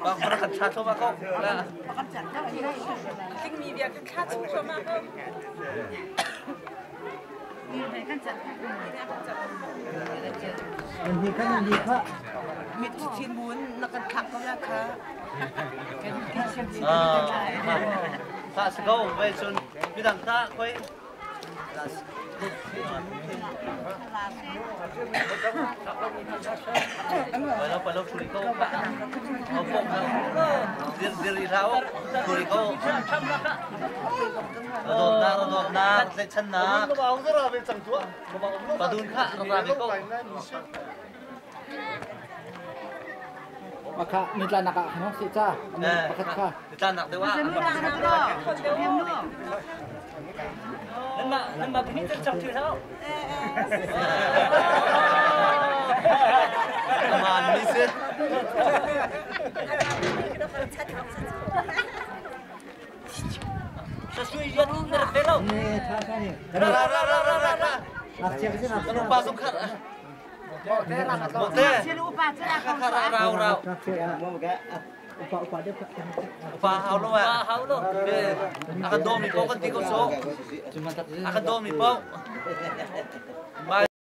Bak bara kan thla thoma ko. La. Ting mi bia kan thla chung thoma ko. Mit thin mun na kan thlak ko la kha. Kha si ko ve cun midang ta koi. Palo palo thuri ko. Dir dir i hlah thuri ko. Dawtnak dawtnak tlaihchannak. Padun kha ra ve ko. Maka nitlanak ah khan si ca pakhat kha. Nitlanak deuh ah. Nan mah pahnih cak cak thil hau. Aman mi si. Ra ra ra ra ra ra ra. Kan upa zung khat. Bote. Kha ra ra ra. Upa hau lo ah. Hau lo. A kan dawmi paoh kan ti ko so. A kan dawmi paoh.